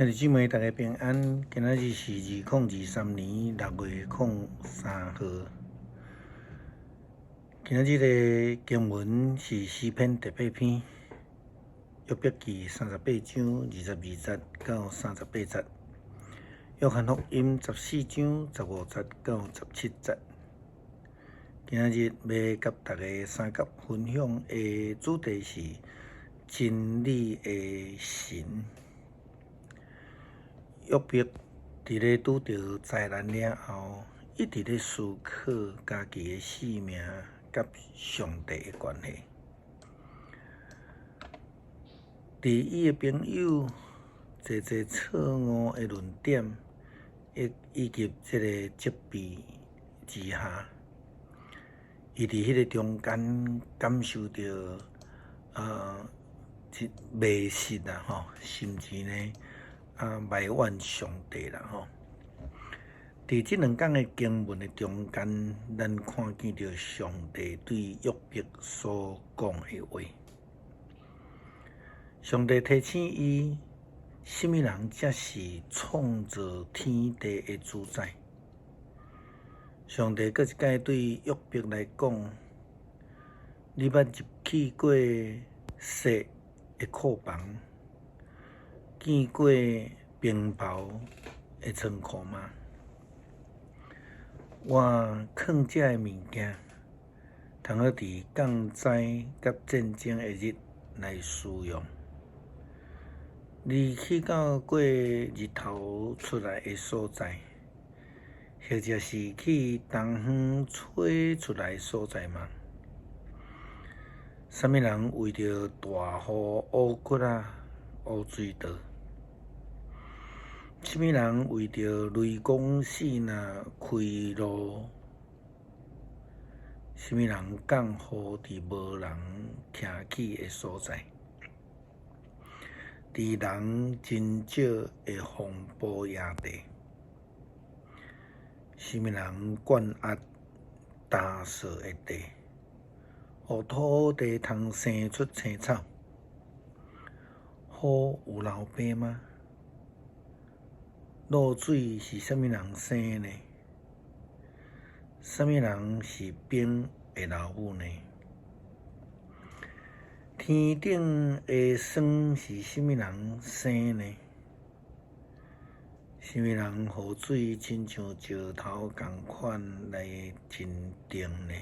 兄弟姊妹，大家平安。今仔日是2023年6月03號。今仔日的經文是詩篇第八篇，約伯記38章22節到38節，約翰福音14章15節到17節。今仔日欲佮大家相佮分享的主題是真理的神。約伯佇咧拄著災難了後，一直咧思考家己的性命佮上帝的關係。佇伊的朋友濟濟錯誤的論點，以及這个責備之下，伊佇彼个中間感受著迷失啦吼，甚至呢，埋怨上帝啦吼！佇這兩工的經文的中間，咱看見著上帝對約伯所講的話。上帝提醒伊，啥物人才是創造天地的主宰？上帝閣一擺對約伯來講：你捌入去過雪的庫房？見過冰雹的倉庫嗎？我囥這个物件，通好佇降災佮戰爭的日來使用。你去到過日頭出來的所在，或者是去東風吹出來的所在嗎？啥物人為著大雨挖窟仔、挖水道？啥物人為著雷公爍爁開路？啥物人降雨佇無人徛起的所在？佇人真少的風暴野地？啥物人灌壓乾燥的地，予土地通生出青草？雨有老爸嗎？露水是啥物人生的？啥物人是冰的老母呢？天頂的霜是啥物人生的？啥物人予水親像石頭仝款來沉澱呢？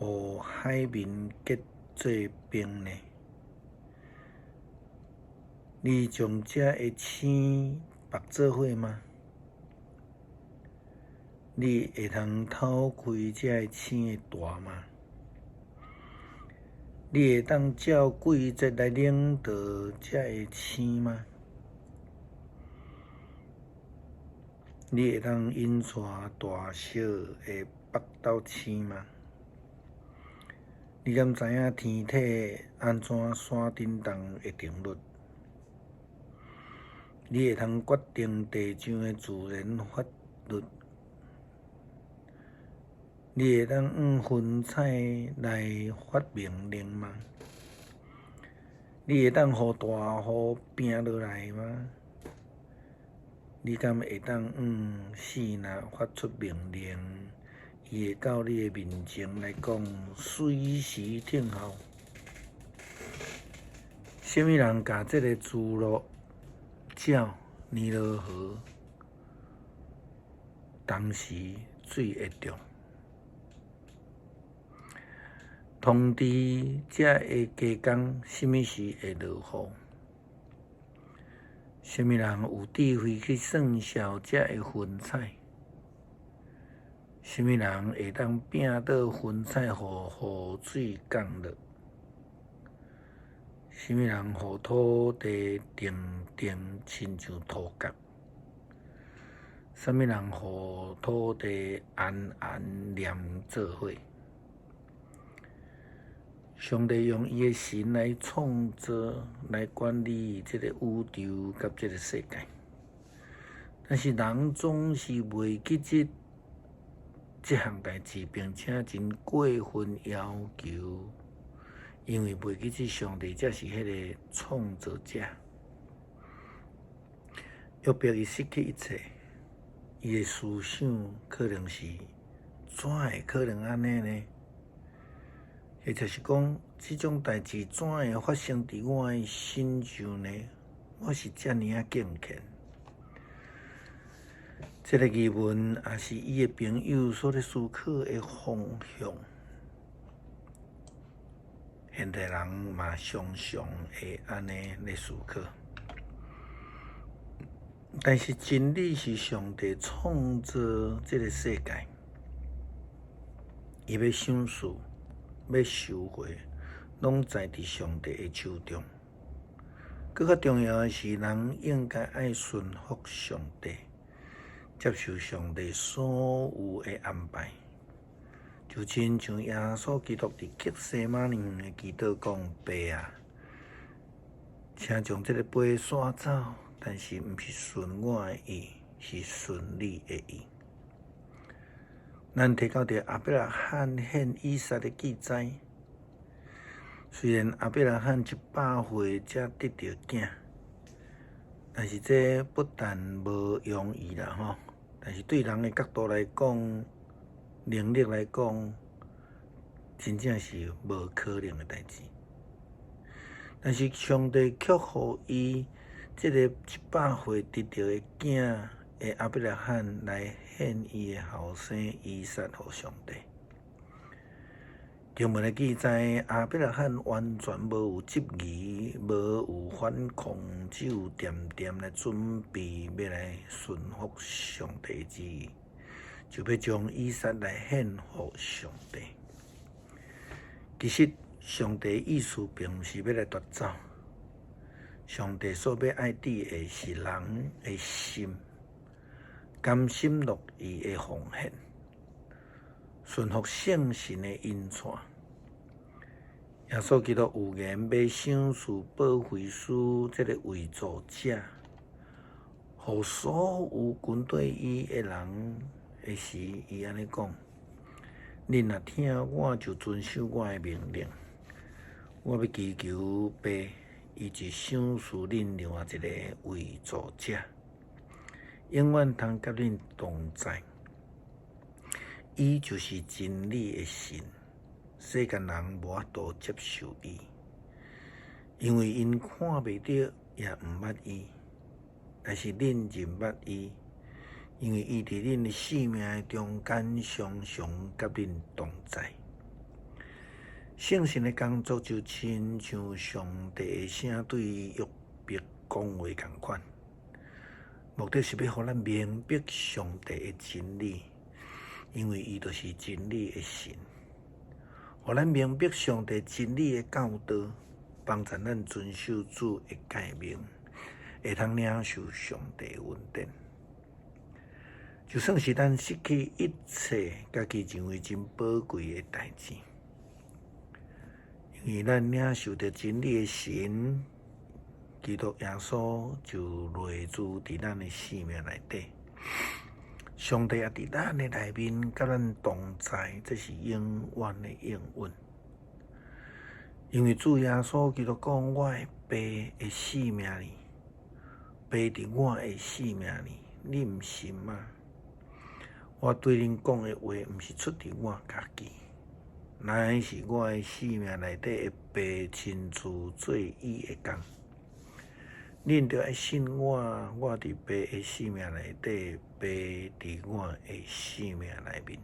予海面結做冰呢？你將這个星縛做伙嗎？你會通透開這个星的帶嗎？你會當照季節來領導這个星嗎？你會當引帶大小的北斗星嗎？你敢知影天體按怎徙振動的定律？你會通決定地上的自然法律？你會當按雲彩來發命令嗎？你會當予大雨拚落來嗎？你敢會當按爍爁發出命令，伊會到你的面前來講，隨時聽候？啥物人共這个珠落照尼羅河，同時水會漲？通知這个加工，啥物時會落雨？啥物人有智慧去算數這个雲彩？啥物人會當摒倒雲彩，予雨水降落？啥物人予土地定定親像塗角？啥物人予土地絚絚黏做伙？上帝用伊的神來創造、來管理這个宇宙佮這个世界，但是人總是袂記得這項代誌，並且真過分要求，因為袂記得上帝才是彼个創造者。約伯伊失去一切，伊的思想可能是怎會可能按呢呢？或者是講，這種代誌怎會發生佇我的身上呢？我是遮爾仔敬虔。這个疑問也是伊的朋友所咧思考的方向。現代人嘛常常會按呢咧思考。但是真理是上帝創造這个世界，伊欲賞賜、欲收回，攏在佇上帝的手中。閣較重要的是，人應該愛順服上帝，接受上帝所有的安排。就親像耶穌基督佇客西馬尼園的祈禱講：爸啊，請將這个杯徙走，但是毋是順我的意，是順你的意。咱提到著亞伯拉罕獻以撒的記載，雖然亞伯拉罕100歲才得著囝，但是這不但無容易啦吼，但是對人的角度來講，能力來講，真正是無可能的代誌。但是上帝卻予伊這個100歲得著的囝的亞伯拉罕來獻伊的後生以撒予上帝。經文的記載，亞伯拉罕完全無有質疑，無有反抗，只有恬恬來準備欲來順服上帝旨意，就欲將以撒來獻予上帝。其實，上帝意思並毋是欲來奪走，上帝所欲愛佇的是人的心，甘心樂意的奉獻，順服聖神的引帶。耶穌基督預言欲賞賜保惠師這个慰助者，予所有跟綴伊的人的時，伊按呢講：恁若疼我，就遵守我的命令。我欲祈求父，伊就賞賜恁另外一个慰助者，永遠通佮恁同在。伊就是真理的神，世間人無法度接受伊，因為𪜶看袂著，也毋捌伊。但是恁認捌伊，因為伊佇恁的性命的中間，常常佮恁同在。聖神的工作就親像上帝的聲對約伯講話仝款，目的是欲予咱明白上帝的真理，因為伊就是真理的神，予咱明白上帝真理的教導，幫助咱遵守主的誡命，會通領受上帝的恩典。就算是咱失去一切，家己認為真寶貴的代誌，因為咱領受著真理的神，基督耶穌就內住佇咱的生命內底。上帝也佇咱的內面，佮咱同在，這是永遠的應允。因為主耶穌基督講：我的爸的性命裡，爸佇我的性命裡，你毋信嗎？我對恁講的話，毋是出佇我家己，乃是我的性命內底的爸親自做伊的工。恁著愛信我，我佇爸的性命內底，爸佇我的性命內面。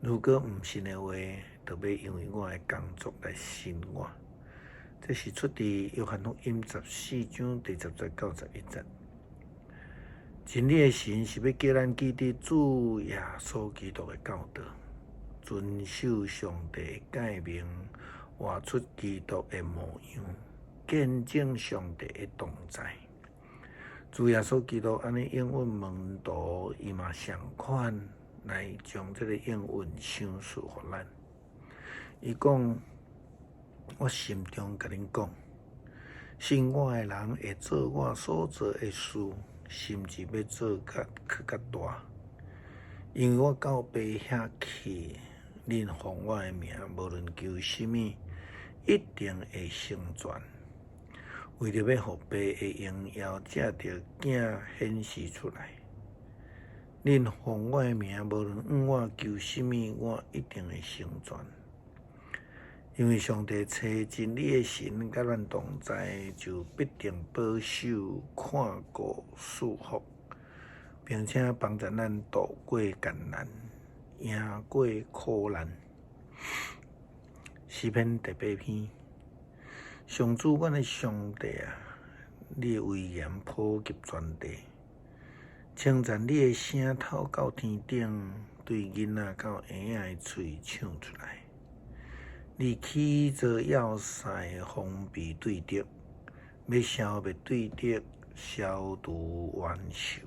如果毋信的話，著欲因為我的工作來信我。這是出佇約翰福音14章第10節到11節。真理的神是欲叫咱記得主耶穌基督的教導，遵守上帝的誡命，活出基督的模樣，見證上帝的同在。主耶穌基督按呢應允門徒，伊嘛相款來將這个應允賞賜予咱。伊講：我心中共恁講，信我的人會做我所做的事，甚至欲做較閣較大，因為我到爸遐去，恁奉我的名，無論求啥物，一定會成全。為著欲予爸的榮耀藉著囝顯示出來。恁奉我的名，無論向我求啥物，我一定會成全。因為上帝揣真理的神佮咱同在，就必定保守、看顧、賜福，並且幫助咱渡過艱難，贏過苦難。詩篇第八篇，上主，阮的上帝啊，你的威嚴普及全地，稱讚你的聲透到天頂，對囡仔到嬰仔的喙唱出來。你起造要塞，防備對敵，欲消滅對敵，消除冤仇。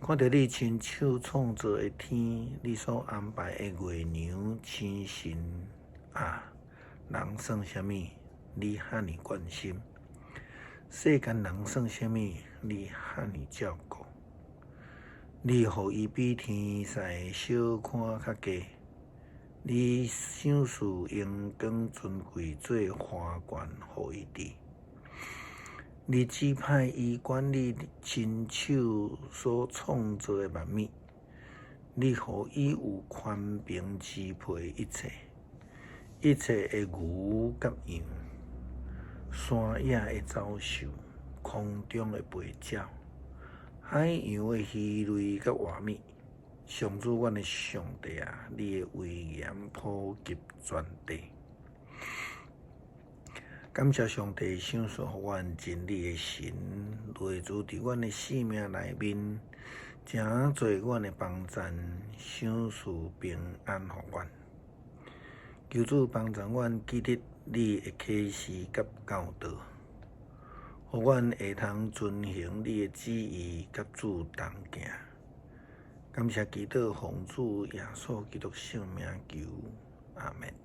看著你親手創造的天，你所安排的月娘星辰啊，人算啥物？你遐爾關心；世間人算啥物？你遐爾照顧。你予伊比天使小可較低，你賞賜榮光尊貴做花冠予伊戴。你指派伊管理親手所創造的萬物，你予伊有權柄支配一切，一切的牛佮羊，山野的走獸，空中的飛鳥，海洋的魚類佮活物。上主，阮的上帝啊，你的威嚴普及全地。感謝上帝賞賜予阮真理的神，內住佇阮的性命內面，成做阮的幫贊，賞賜平安予阮。求主幫助阮記得你的啟示佮教導，予阮會通遵行你的旨意，佮主同行。感謝祈禱，奉主耶穌基督聖名求，阿門。